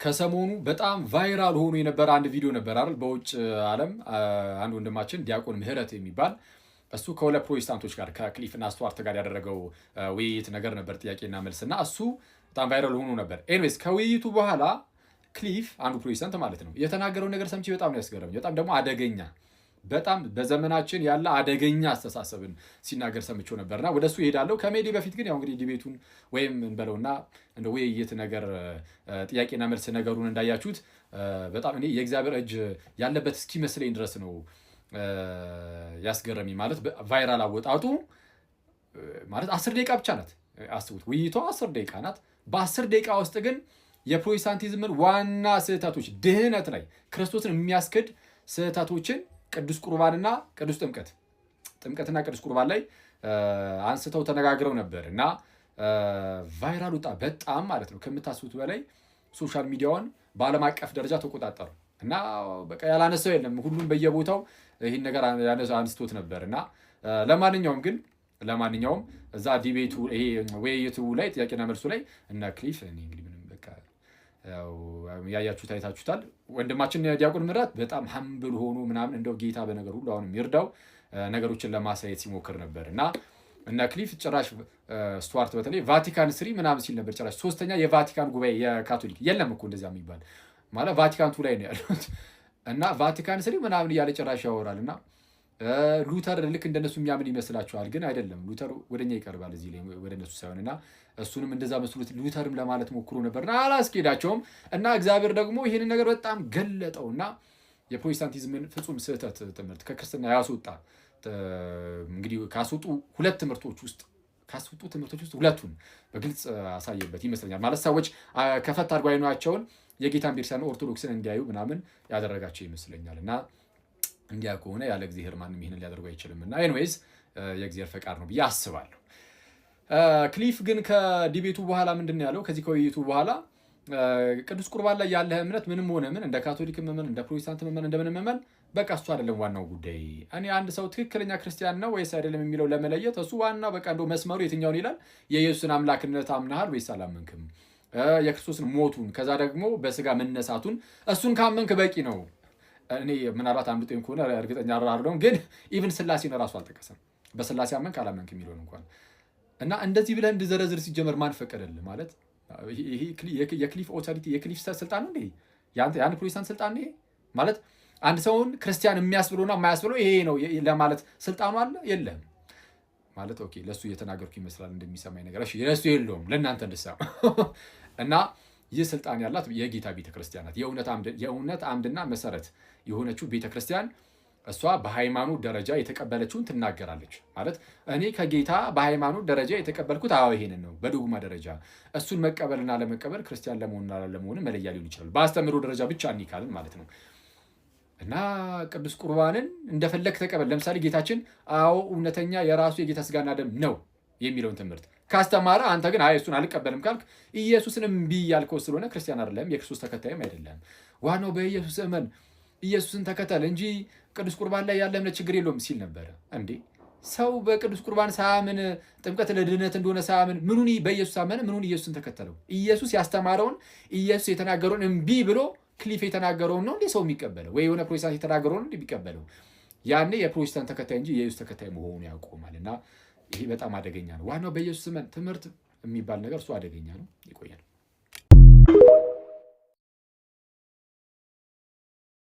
ከሰሞኑ በጣም viral ሆኖ የነበረ አንድ ቪዲዮ ነበር አይደል? በውጭ ዓለም አንድ ወንድማችን ዲያቆን ምህረት የሚባል እሱ ከሁለት ፕሮቴስታንቶች ጋር፣ ከክሊፍ እና ስቱዋርት ጋር ያደረገው ውይይት ነገር ነበር፣ ጥያቄና መልስ፣ እና እሱ በጣም viral ሆኖ ነበር። Anyways፣ ከውይይቱ በኋላ ክሊፍ፣ አንዱ ፕሮቴስታንት ማለት ነው፣ የተናገረውን ነገር ሰምቼ በጣም ነው ያስገረመኝ። በጣም ደግሞ አደገኛ፣ በጣም በዘመናችን ያለ አደገኛ አስተሳሰብን ሲናገር ሰምቼው ነበርና ወደ እሱ እሄዳለሁ። ከመሄዴ በፊት ግን ያው እንግዲህ debate ኡን ወይም እንበለውና እንደ ውይይት ነገር፣ ጥያቄና መልስ ነገሩን እንዳያችሁት በጣም እኔ የእግዚአብሔር እጅ ያለበት እስኪመስለኝ ድረስ ነው ያስገረመኝ። ማለት viral አወጣጡ ማለት 10 ደቂቃ ብቻ ናት። አስቡት፣ ውይይቷ 10 ደቂቃ ናት። በ10 ደቂቃ ውስጥ ግን የፕሮቴስታንቲዝምን ዋና ስህተቶች፣ ድህነት ላይ ክርስቶስን የሚያስክድ ስህተቶችን፣ ቅዱስ ቁርባንና ቅዱስ ጥምቀት፣ ጥምቀትና ቅዱስ ቁርባን ላይ አንስተው ተነጋግረው ነበር እና viral ወጣ በጣም ማለት ነው። ከምታስቡት በላይ social media ውን በዓለም አቀፍ ደረጃ ተቆጣጠሩ እና በቃ ያላነሳው የለም። ሁሉም በየቦታው ይህን ነገር አንስቶት ነበር። እና ለማንኛውም እዛ debate ኡ፣ ይሄ ውይይቱ ላይ፣ ጥያቄና መልሱ ላይ እነ ክሊፍ፣ እኔ እንግዲህ ምንም በቃ ያያችሁት አይታችሁታል። ወንድማችን ዲያቆን ምህረት በጣም humble ሆኖ ምናምን፣ እንደው ጌታ በነገር ሁሉ አሁንም ይርዳው፣ ነገሮችን ለማሳየት ሲሞክር ነበር። እና እነ ክሊፍ ጭራሽ፣ ስቱዋርት በተለይ Vatican III ምናምን ሲል ነበር። ጭራሽ ሶስተኛ የቫቲካን ጉባኤ፣ የካቶሊክ የለም እኮ እንደዚያ የሚባል፣ ማለት Vatican II ላይ ነው ያሉት እና Vatican III ምናምን እያለ ጭራሽ ያወራል። እና ሉተር ልክ እንደነሱ የሚያምን ይመስላችኋል፣ ግን አይደለም። ሉተር ወደኛ ይቀርባል እዚህ ላይ፣ ወደ እነሱ ሳይሆን። እና እሱንም እንደዛ መስሎት ሉተርም ለማለት ሞክሮ ነበርና አላስኬዳቸውም። እና እግዚአብሔር ደግሞ ይህንን ነገር በጣም ገለጠው እና የፕሮቴስታንቲዝምን ፍጹም ስህተት ትምህርት፣ ከክርስትና ያስወጣ፣ እንግዲህ ካስወጡ ሁለት ትምህርቶች ውስጥ፣ ካስወጡ ትምህርቶች ውስጥ ሁለቱን በግልጽ አሳየበት ይመስለኛል። ማለት ሰዎች ከፈት አድርገው አይኗቸውን የጌታን ቤተክርስቲያን ኦርቶዶክስን እንዲያዩ ምናምን ያደረጋቸው ይመስለኛል። እና እንዲያ ከሆነ ያለ እግዚአብሔር ማንም ይህንን ሊያደርጉ አይችልም። እና anyways የእግዚአብሔር ፈቃድ ነው ብዬ አስባለሁ። ክሊፍ ግን ከ debate ኡ በኋላ ምንድን ነው ያለው? ከዚህ ከውይይቱ በኋላ ቅዱስ ቁርባን ላይ ያለህ እምነት ምንም ሆነ ምን፣ እንደ ካቶሊክ እመን፣ እንደ ፕሮቴስታንት እመን፣ እንደምንም እመን፣ በቃ እሱ አይደለም ዋናው ጉዳይ። እኔ አንድ ሰው ትክክለኛ ክርስቲያን ነው ወይስ አይደለም የሚለው ለመለየት እሱ ዋናው በቃ እንደው መስመሩ የትኛውን ይላል? የኢየሱስን አምላክነት አምነሃል ወይስ አላመንክም? የክርስቶስን ሞቱን ከዛ ደግሞ በስጋ መነሳቱን፣ እሱን ካመንክ በቂ ነው። እኔ ምናልባት አምልጦኝ ከሆነ እርግጠኛ አይደለሁም፣ ግን even ስላሴን እራሱ አልጠቀሰም። በስላሴ አመንክ አላመንክ የሚለውን እንኳን። እና እንደዚህ ብለህ እንድዘረዝር ሲጀመር ማን ፈቀደልህ? ማለት ይሄ የክሊፍ authority፣ የክሊፍ ስልጣን ነው እንዴ? የአንድ ፕሮቴስታንት ስልጣን ነው ይሄ? ማለት አንድ ሰውን ክርስቲያን የሚያስብለውና የማያስብለው ይሄ ነው ለማለት ስልጣኑ አለ የለም? ማለት okay፣ ለእሱ እየተናገርኩ ይመስላል እንደሚሰማኝ ነገር። እሺ፣ ለእሱ የለውም፣ ለእናንተ እንድሰማ። እና ይህ ስልጣን ያላት የጌታ ቤተክርስቲያን ናት። የእውነት አምድና መሰረት የሆነችው ቤተክርስቲያን እሷ በሃይማኖት ደረጃ የተቀበለችውን ትናገራለች። ማለት እኔ ከጌታ በሃይማኖት ደረጃ የተቀበልኩት አዎ ይሄንን ነው፣ በዶግማ ደረጃ እሱን መቀበልና ለመቀበል ክርስቲያን ለመሆንና ላለመሆን መለያ ሊሆን ይችላል። በአስተምህሮ ደረጃ ብቻ እኒካልን ማለት ነው። እና ቅዱስ ቁርባንን እንደፈለግ ተቀበል። ለምሳሌ ጌታችን አዎ እውነተኛ የራሱ የጌታ ስጋና ደም ነው የሚለውን ትምህርት ካስተማረ፣ አንተ ግን አይ እሱን አልቀበልም ካልክ ኢየሱስን እምቢ ያልከው ስለሆነ ክርስቲያን አይደለም፣ የክርስቶስ ተከታይም አይደለም። ዋናው በኢየሱስ እመን፣ ኢየሱስን ተከተል እንጂ ቅዱስ ቁርባን ላይ ያለ እምነት ችግር የለውም ሲል ነበረ። እንዴ፣ ሰው በቅዱስ ቁርባን ሳያምን፣ ጥምቀት ለድህነት እንደሆነ ሳያምን ምኑን በኢየሱስ አመነ? ምኑን ኢየሱስን ተከተለው? ኢየሱስ ያስተማረውን፣ ኢየሱስ የተናገረውን እምቢ ብሎ ክሊፍ የተናገረውን ነው እንዴ ሰው የሚቀበለው? ወይ የሆነ ፕሮቴስታንት የተናገረውን እንዴ የሚቀበለው? ያኔ የፕሮቴስታንት ተከታይ እንጂ የኢየሱስ ተከታይ መሆኑ ያቆማል። እና ይሄ በጣም አደገኛ ነው። ዋናው በኢየሱስ እመን ትምህርት የሚባል ነገር እሱ አደገኛ ነው። ይቆያል።